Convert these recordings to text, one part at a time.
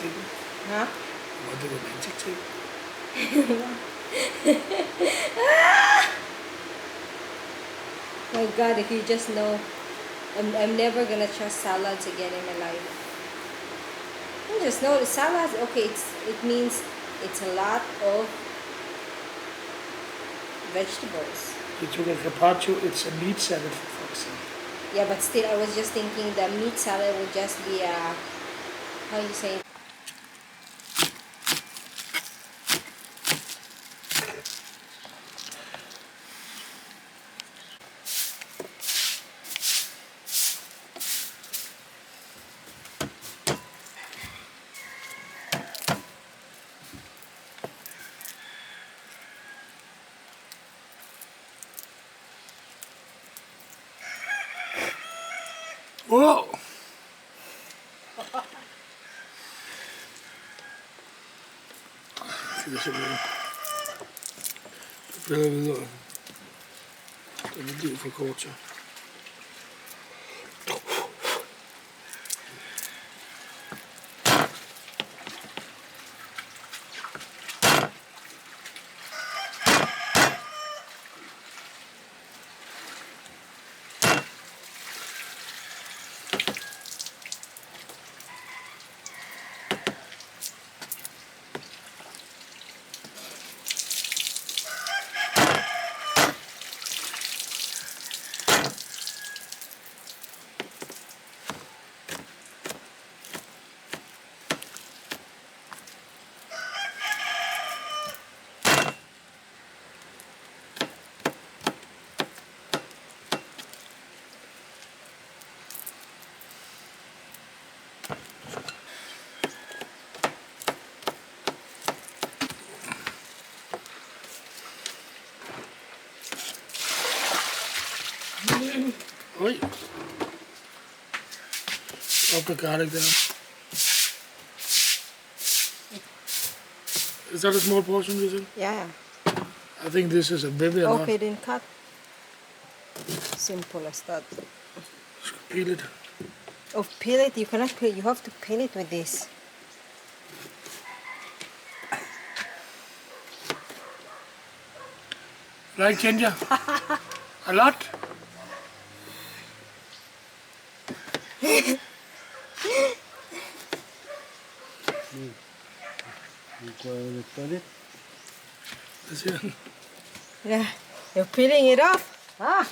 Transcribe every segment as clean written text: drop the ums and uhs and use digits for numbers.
Table. Huh? I want the romantic table. My God, if you just know, I'm never gonna trust salads again in my life. You just know the salads, okay, it means it's a lot of vegetables. You took a carpaccio, it's a meat salad, for fuck's sake. Yeah, but still, I was just thinking the meat salad would just be a, how you say? Whoa! Fik jeg simpelthen. Så piller videre. Det er mit liv for kort til. Oj. Drop the garlic there. Is that a small portion, you think? Yeah. I think this is a very lot. Okay, then cut. Simple as that. Peel it. Oh, peel it. You cannot peel. You have to peel it with this. Like ginger? A lot? Toilet. Hvad siger han? Yeah, you're peeling it off. Ah.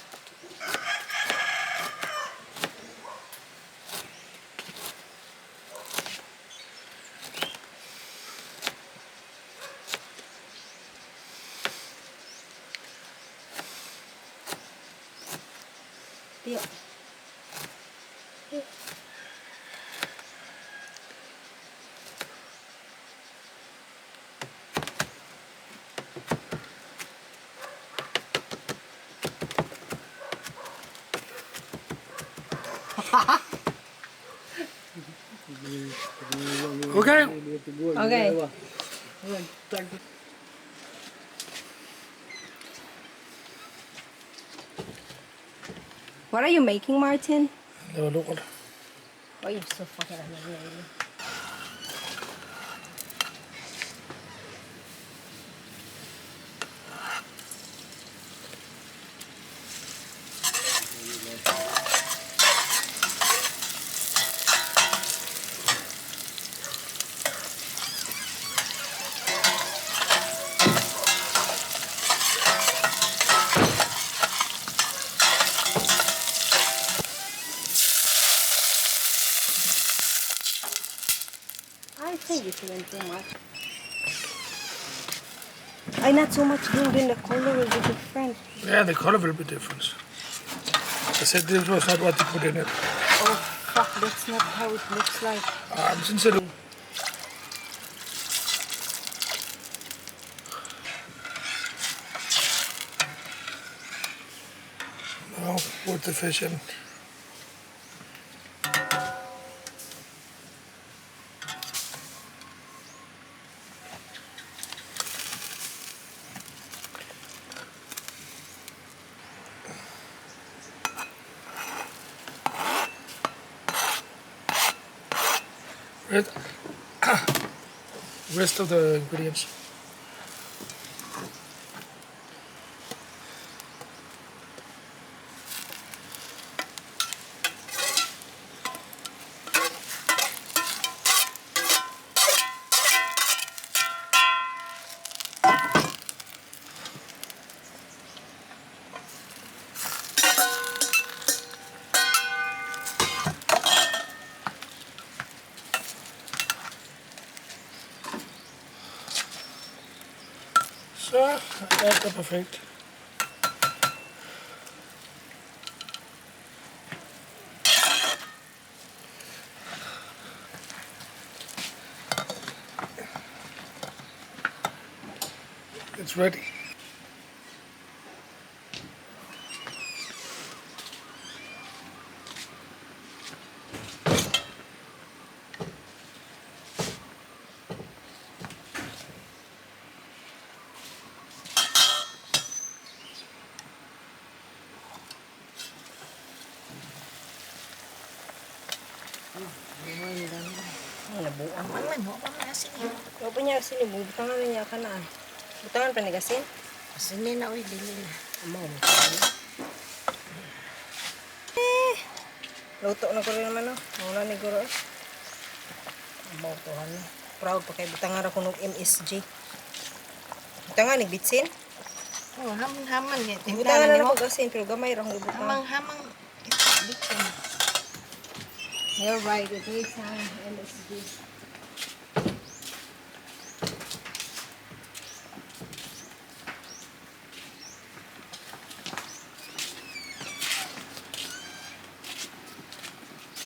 Yeah. Okay. Okay. What are you making, Martin? Laver lort. Oh, you're so fucking annoying. I think it went too much. I not so much green, then the color will be different. Yeah, the color will be different. I said this was not what you put in it. Oh fuck, that's not how it looks like. Ah, men sådan ser det ud. Now put the fish in. Right. Rest of the ingredients. Så alt er perfekt. It's ready. Ang nabuang. Man man, wa pa man asin eh. Wa pa niya asin, eh. Butangan na niya ka na. Butangan pa ni asin? Asin ni na oy, dili na. Amo. Eh, luto na ko rin naman, no? Wala ni guro, eh. Amo to, ano. Proud pa kay butangan ra ko nog MSG. Butangan ni bitsin. Oh, hamon-hamon eh. Butangan Timplahan na nimo. ko asin pero gamay ra akong gibutang. Hamang-hamang. Bitsin. You're right, it needs some MSG.